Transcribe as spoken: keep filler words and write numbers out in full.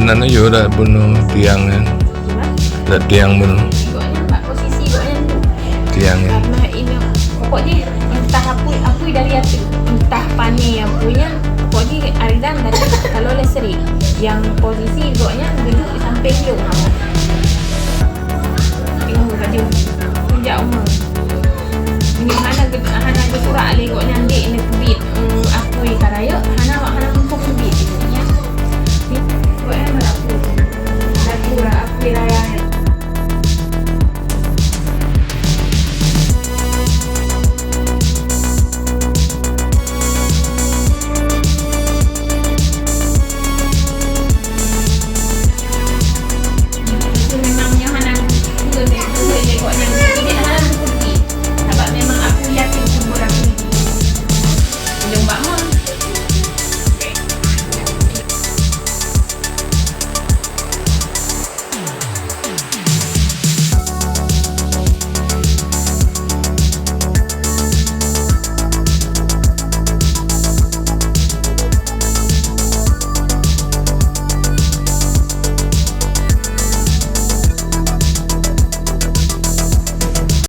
Nana yo dak bunuh tiang nyan. Dak tiang bunuh. Gobnyan bak posisi gobnyan tu. Tiang nyan. Karena ini pokok jih entah apui, apui dari ateueh, entah pane apui nyan, pokok jih aridan dari kalau listrik. Yang posisi gobnyan duduk di samping tu. Tengok baju. Sejak umur. Ini hana hana geusurak lé gobnyan dek neubit apui ka rayeuk, hana